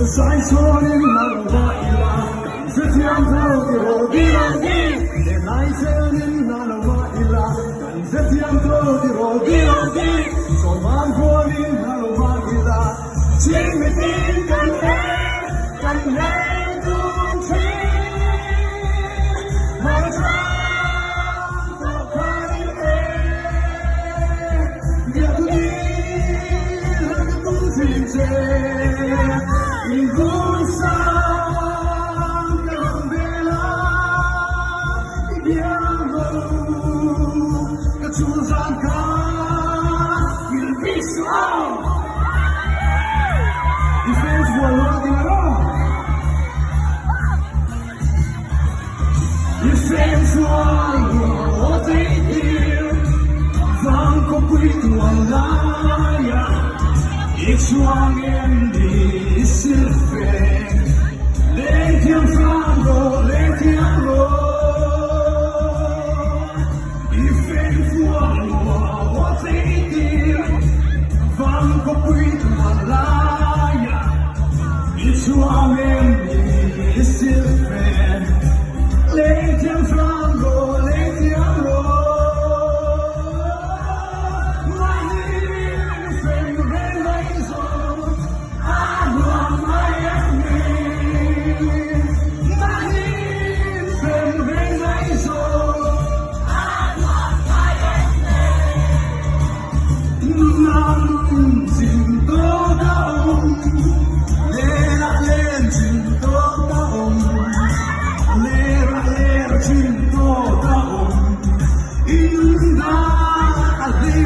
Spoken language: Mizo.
Lusai chuanin la lo va ila, kan hrethiam tho tiraw Diogi. Lenai chenin la lo va ila, kan hrethiam tho tiraw Diogi. Sawman huanin la lo va ila, chhingmitin kan he, kan he dun thin. Hmarchang tawh khanin e, biak ni hla ka tum thin che. In sang ka rawn vel a, i biang ho ka chhul zan kha kil bik suh ang. I fans bual lo a ti la rawh. I fans bual lo a ti tir, vang khawpui tuan laia i chhuang em ni i silfeng, leng thiam hram rawh, leng thiam rawh. I fans bual lo a ti tir, vang khawpui tuan laia i chhuang em ni i silfeng, leng thiam hram rawh, leng thiam rawh. Mahni fem reng mai zawng a nuam mai em ni? Mahni fem reng mai zawng a nuam mai em ni? Nang chin tawk a awm, lerah len chin tawk a awm, lerah ler chin tawk a awm, in dan a hle.